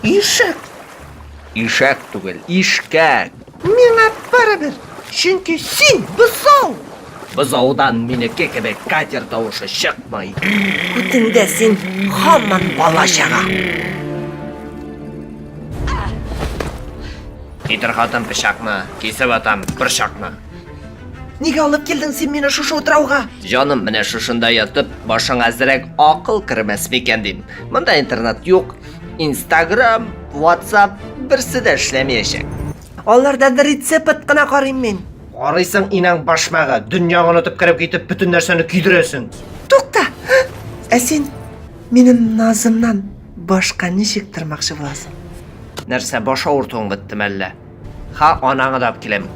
Ишәк. Ишәк түгел, ишкәк. Миңа барыбер, чөнки син бозау. Бозаудан минеке кебек катер тавышы чыкмый. Күтеңдә син һаман бала-чага. Китер хатын пычакны, кисеп атам борчакны. Нигә алып килдең син мине шушы утрауга? Җаным, менә шушында ятып, башыңа әзрәк акыл кермәс микән дим. Монда интернет юк, Инстаграм, WhatsApp берсе дә эшләмәячәк. Алардан рецепт кына карыйм мин. Карыйсың инәң башмагы, дөньяңны онытып кереп китеп, бөтен нәрсәне көйдерәсең. Тукта! Ә син минем назымнан башка ничек тормакчы буласың? Нәрсә, баш авыртуың бетте мәллә? Ха, анаңы да алып киләм.